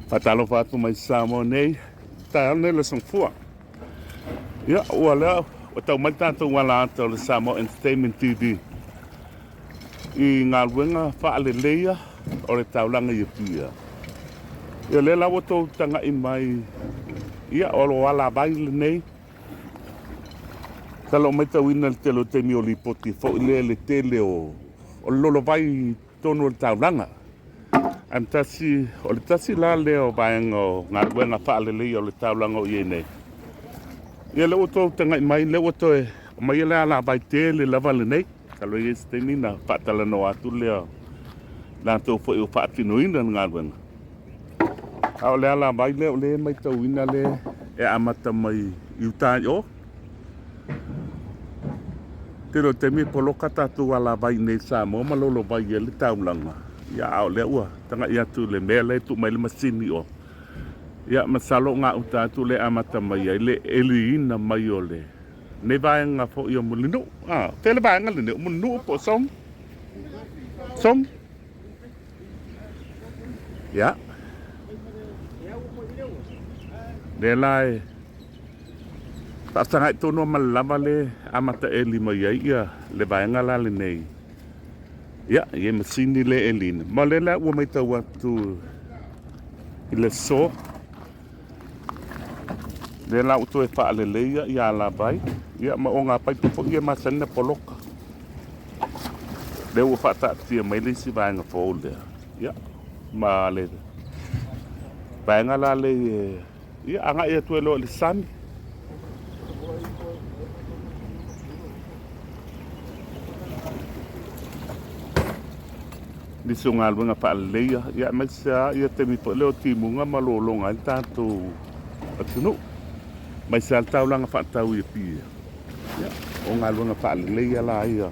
Faatalofa atu mai Samoa nei, taeao lenei le Aso Gafua. Ia, ua lea, ua tau mai le tatou alaata o le Samoa Entertainment TV i galuega faaleleia o le taulaga i Apia. Ia, lea la ua tou tagai mai, ia, o lo alavai lenei. Masalo o matauina le tele o taimi o lipoti foi lea le tele o le lolovai i totonu o le taulaga. Ae tasi, o le tasi la lea o vaega o galuega faaleleia o le taulaga o i ai nei. Ia lea ua outou tagai mai, lea ua toe aumai le alavai tele lava lenei. Masalo e i ai se taimi ona faatalanoa atu lea latou foi o faatinoina le galuega. A o le alavai lea o lea e matauina lea e amata mai i uta i o. Tele o taimi e poloka tatou alavai i inei i Samoa ma lolovai ai le taulaga. Ia, a o lea ua tagai atu i le mea lea e tuu mai le masini o. Ia, masalo o gauta atu lea e amata mai ai le eliina mai o le nei vaega foi o Mulinuu. A, o fea le vaega lenei? O Mulinuu po o Sogi? Sogi? Ia. Lea la e faafesagai tonu ma le lava le amata eli mai ai ia le vaega la lenei. Ia, i e masini le elina. Ma lea la ua matau atu i le aso. Lea la ua toe faaleleia ia alavai, ia ma o ngā paipa foi ia masani na poloka. Lea ua faataatia mai le isi vaega fou lea. Ia, ma le vaega la le ia agai atu ai loa i le sami. Nisi o galuega faaleleia, ia aemaise lava ia taimi foi lea o timuga ma lologa ai le tatou atunuu, aemaise lava le taulaga faatau i Apia. Ia, o galuega faaleleia la ia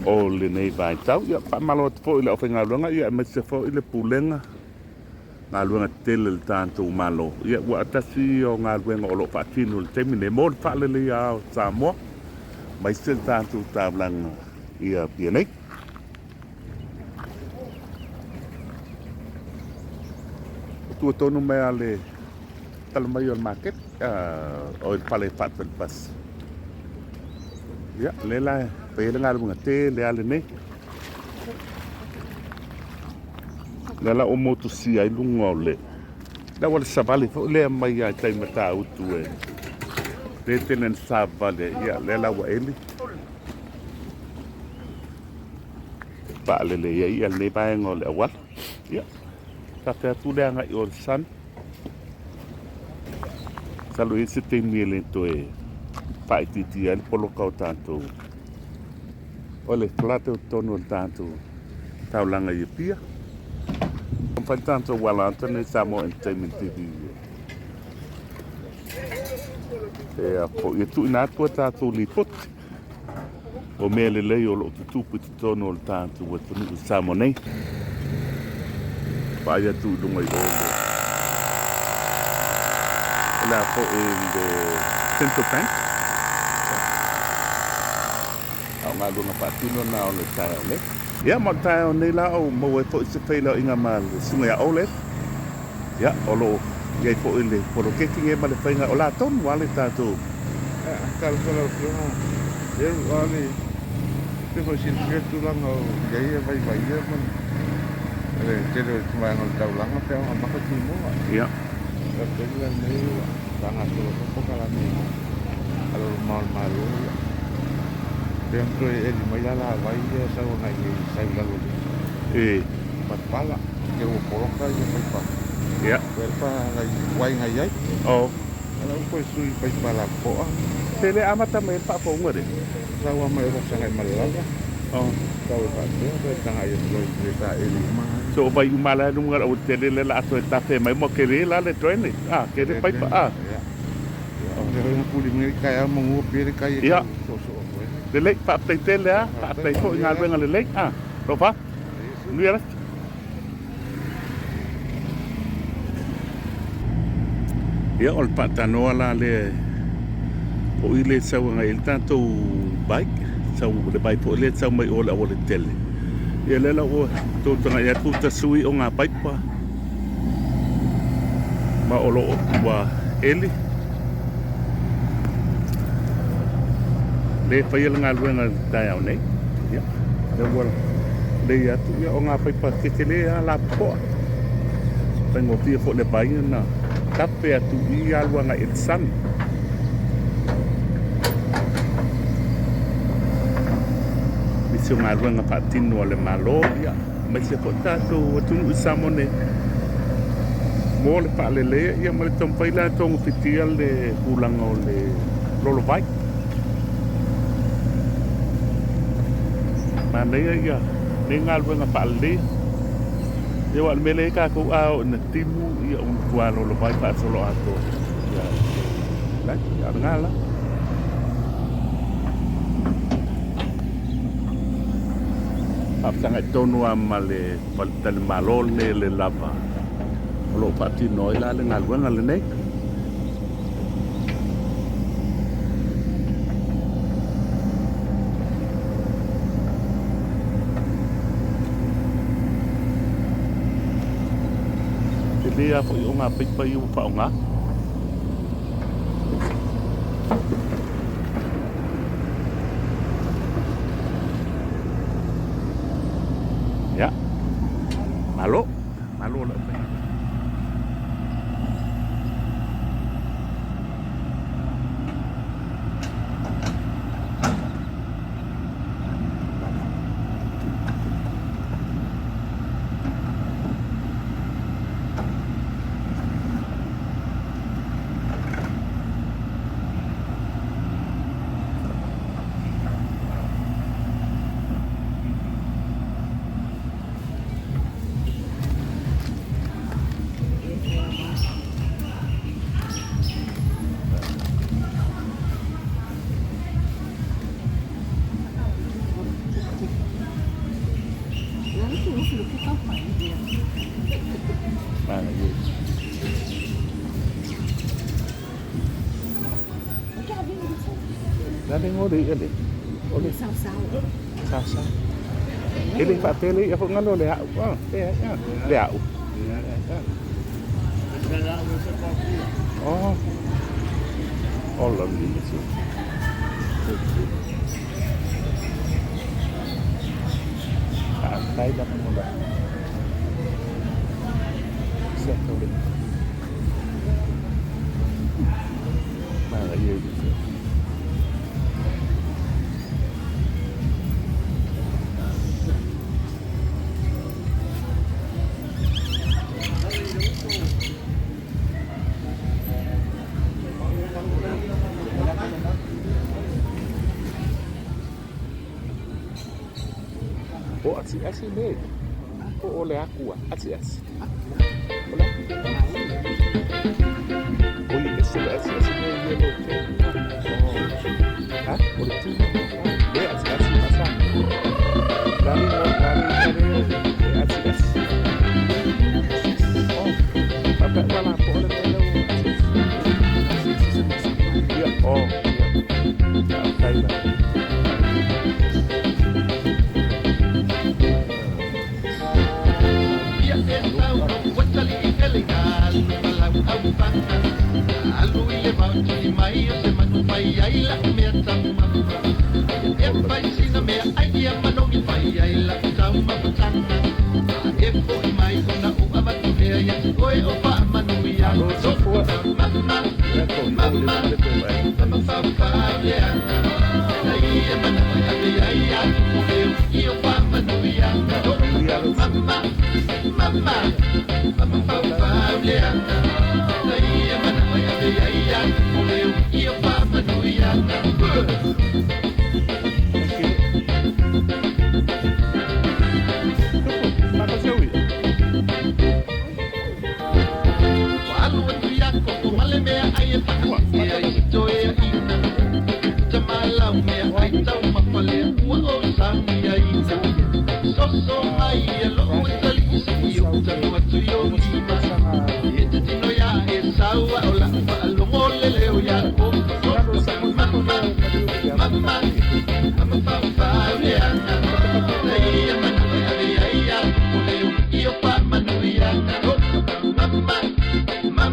o lenei vaitau. Ia, faamalo atu foi i le aufaigaluega, ia aemaise foi le Pulega galuega tetele a le tatou Malo. Ia, ua tasi ia o galuega o lo o faatino i le taimi nei mo le faaleleia o Samoa, aemaise le tatou taulaga i Apia nei. Ua tua tonu mai lava le tala mai o le market, o le fale faatali pasi. Ia, lea la e fai ai le galuega tele lava lenei. Lea la ua motusia ai luga o le le auala savali foi lea mai lava i tai Matautu e le tele na savali ai. Ia, lea la ua eli faalelei ai ia lenei vaega o le auala. Ia, faapea atu le agai o le sami. Masalo e i ai se taimi e le toe faaitiitia ai le poloka o tatou o le flood o totonu o le tatou taulaga i Apia. Fai le tatou ala atu nei Samoa Entertainment TV. E a foi e tuuina atu a tatou lipoti o mea lelei o lo o tutupu i totonu o le tatou atunuu i Samoa nei. Vaai atu i luga i o le a foi le Central Bank. A o galuega faatino na o le taeao nei. Ia, ma o le taeao nei la o maua ai foi se feiloaiga ma le susuga ia Olef. Ia, o lo o i ai foi le poloketi nei ma le faiga o la tonu lava le tatou. Talofa lau Afioga, lea ua le pei foi silafia le tulaga o i ai e vaivaia ma le tele o vaega o le taulaga pe a amata timuga. Ia. O le taimi lenei ua faagasolo foi polokalame a le ma o le Malo. Ia. Pe ona toe eli mai la alavai ia e sau agai i sau i lalo o le E. palapala, te ua poloka ia paipa. Ia. Toe pa ngai wai ngai ai. O. Ala u koe sui paipa la poa. Pe le amata mai le faafouga le. Sau a mai o sangai malala. O. Sau e faapea, toe tagai atu ai i le sa eli uma. So vai uma la luga o tele le la toe tafe mai mo kele la le drainage. Ah, kele paipa. Ah. Ia. O le hoi puli mai kai a mongu pere kai e Ia. so so koe. Lelei, faafetai tele a, faafetai foi i galuega lelei. Ah, lofa. Nui ala. Ia, o le faatanoa la lea o i le sau agai ai le tatou bike, sau le bike foi lea sau mai o le auala tele. Ia lea la ua tou tagai atu ta sui o ngā paipa. Ma o loo ua eli le faia le galuega i le taeao nei. Ia, lea ua lei atu, ia o ngā paipa tetele a lapopoa. Faigofie foi le vai na tape atu i alu agai i le sami. Nisi o galuega faatino a le Malo, ia, aemaise foi tatou atunuu i Samoa nei mo le faaleleia, ia, ma le taumafai la e togafitia le tulaga o le lolovai. Manaia ia nei galuega faaleleia. Ia aua o le mea lea e i ai tatou a oo ina timu ia ua matua lolovai faasoloatoa. Ia, la, ia o lena la. Faafesagai tonu lava ma le faletalimalo lenei le lava o lo o faatino ai la le galuega lenei. Tele lava foi o ngā paipa ia ua faaaoga. Ia, malo, malo le aufaigaluega. O le sausau. E le faapea le ia foi galo le au. Ah, le au. Oh. Oh, lovely. Faafetai lava mo le se tau le. Manaia i le O asiasi le. Po o le akua. Asiasi. O le akua. O i ese le asiasi le ia lo ke. Ha? O le tu. Le asiasi masa. Lani mo lani lani le asiasi. Oh. Papa wala po o le mele o asiasi. Ia, oh. Ia. Faafetai la. Alo soifua. Ia tou i o le le toe mai. Ia lo Tupu, maka seu ia. Ua, maka